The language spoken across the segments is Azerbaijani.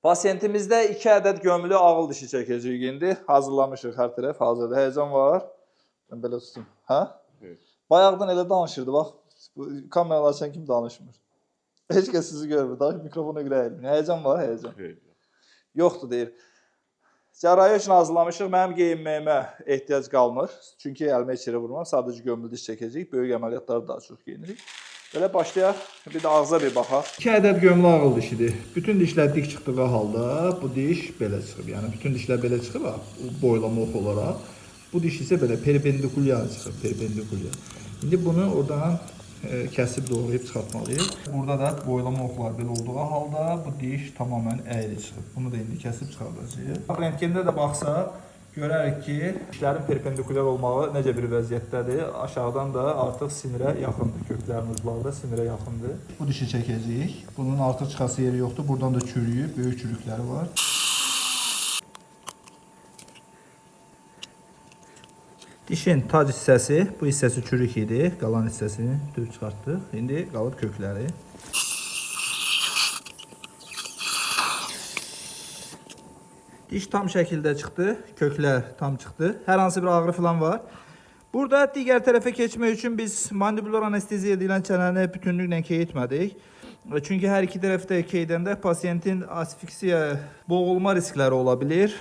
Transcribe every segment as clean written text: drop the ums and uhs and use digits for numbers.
Pasiyentimizdə 2 ədəd gömülü ağıl dişi çəkəcəyik indi. Hazırlamışıq, hər tərəf hazırdır. Həyəcan var. Mən belə tutum. Hə? Evet. Bayaqdan elə danışırdı, bax. Bu kameralar açan kim danışmır. Heç kəs sizi görmür. Danış mikrofona görə əyilmir. Həyəcan var, həyəcan. Evet. Yoxdur deyir. Cərrahi üçün hazırlamışıq. Mənim geyinməyimə ehtiyac qalmır. Çünki əlimə heç yerə vurmam. Sadəcə gömülü diş çəkəcəyik. Böyük əməliyyatlarda daha çox geyinirik. Belə başlayaq. Bir də ağza bir baxaq. 2 ədəd gömülü ağıl dişidir. Bütün dişlər dik çıxdığı halda bu diş belə çıxıb. Yəni bütün dişlər belə çıxıb, ha, boylama ox olaraq. Bu diş isə belə perpendikulyar çıxıb, perpendikulyar. İndi bunu oradan kəsib doğrayıb çıxartmalıyıq. Burada da boylama oxlar belə olduğu halda bu diş tamamilə əyri çıxıb. Bunu da indi kəsib çıxardacağıq. Rentgendə də baxsaq görərik ki, dişlərin perpendikulyar olmağı necə bir vəziyyətdədir. Aşağıdan da artıq sinirə yaxındır. Köklərin ucları da sinirə yaxındır. Bu dişi çəkəcəyik. Bunun artıq çıxası yeri yoxdur. Buradan da çürüyüb, böyük çürükləri var. Dişin tac hissəsi, bu hissəsi çürük idi. Qalan hissəsini düz çıxartdıq. İndi qalıb kökləri. Diş tam şəkildə çıxdı, köklər tam çıxdı. Hər hansı bir ağrı falan var. Burada digər tərəfə keçmək üçün biz mandibular anesteziya deyilən çənəni bütünlüklə keyitmədik. Çünki hər iki tərəfdə keyidəndə pasiyentin asfiksiya, boğulma riskləri ola bilir.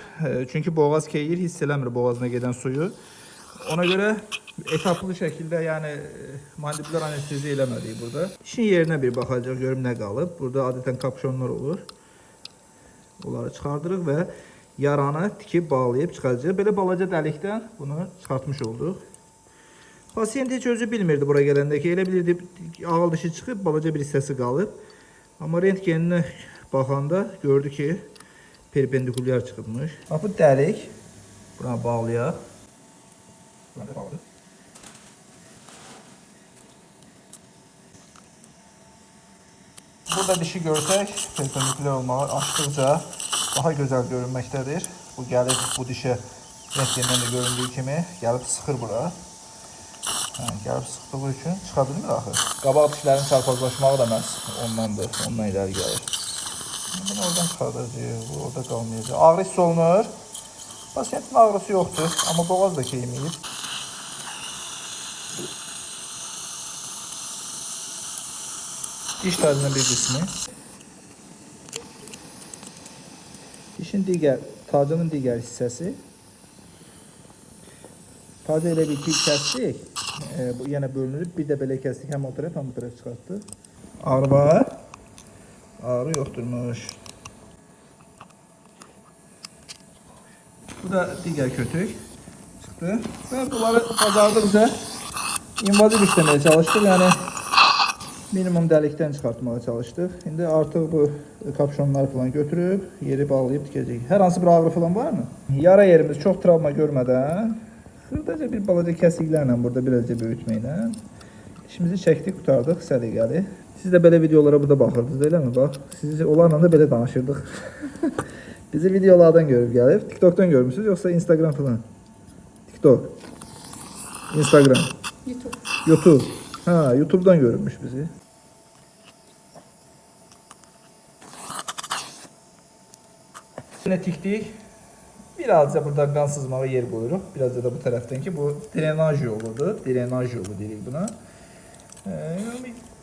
Çünki boğaz keyir, hiss eləmir boğazına gedən suyu. Ona görə etaplı şəkildə, yəni mandibular anesteziya eləmədik burada. Dişin yerinə bir baxacaq, görüm nə qalıb. Burada adətən kapşonlar olur. Onları çıxardırıq və yaranı tikib bağlayıb çıxaracağıq. Belə balaca dəlikdən bunu çıxartmış olduq. Pasiyent heç özü bilmirdi bura gələndə ki, elə bilirdi ağıl dişi çıxıb, balaca bir hissəsi qalıb. Amma rentgeninə baxanda gördü ki, perpendikulyar çıxıbmış. Bax bu dəlik. Buna bağlayaq. Buna da bağladıq. Burada dişi görsək, perpendikulyar olmağı açdıqca daha gözəl görünməkdədir. Bu gəlib bu dişə rentgenden də göründüyü kimi gəlib sıxır bura. Hə, gəlib sıxdığı üçün çıxa bilmir axı. Qabaq dişlərin çarpazlaşmağı da məhz ondandır, ondan irəli gəlir. Bunu oradan çıxardacağıq, bu orada qalmayacaq. Ağrı hiss olunur. Pasiyentin ağrısı yoxdur, amma boğaz da keyməyib. Diş tacının bir qismi. Dişin digər, tacının digər hissəsi. Tacı elə bir ki kəsdik, bu yenə bölünür. Bir də belə kəsdik, həm o tərəf, həm bu tərəf çıxartdıq. Ağrı var? Ağrı yoxdurmuş. Bu da digər kötük çıxdı. Və bunları bacardıqca invaziv işləməyə çalışdıq. Yəni minimum dəlikdən çıxartmağa çalışdıq. İndi artıq bu kapşonları falan götürüb yeri bağlayıb tikəcəyik. Hər hansı bir ağrı falan varmı? Yara yerimiz çox travma görmədən xırdaca bir balaca kəsiklərlə burada birazca böyütməklə dişimizi çəkdik, qurtardıq səliqəli. Siz də belə videolara burada baxırdınız, eləmi? Bax, sizi onlarla da belə danışırdıq. Bizi videolardan görüb gəlib. TikTok'dan görmüsünüz yoxsa Instagram falan? TikTok, Instagram, YouTube. YouTube. Ha, YouTube'dan görünmüş bizi. Yine tikdik. Birazca buradan qan sızmağa yer qoyuruq. Birazca da bu tərəfdən ki, bu drenaj yoludur. Drenaj yolu deyirik buna.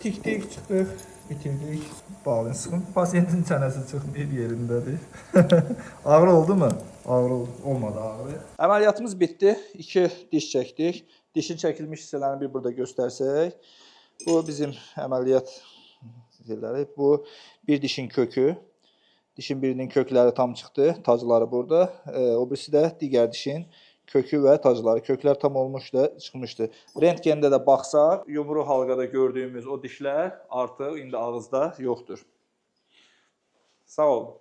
Tikdik, çıxdıq, bitirdik. Bağlayın, sıxın. Pasiyentin çənəsi çıxmayıb yerindədir. Ağrı oldu mu? Ağrı olmadı ağrı. Əməliyyatımız bitdi. 2 diş çəkdik. Dişin çəkilmiş hissələrini bir burada göstərsək. Bu bizim əməliyyat yerləri. Bu bir dişin kökü. Dişin birinin kökləri tam çıxdı, tacları burada. O birisi də digər dişin kökü və tacları. Köklər tam olmuşdu, çıxmışdı. Rentgendə də baxsaq, yumru halqada gördüyümüz o dişlər artıq indi ağızda yoxdur. Sağ olun.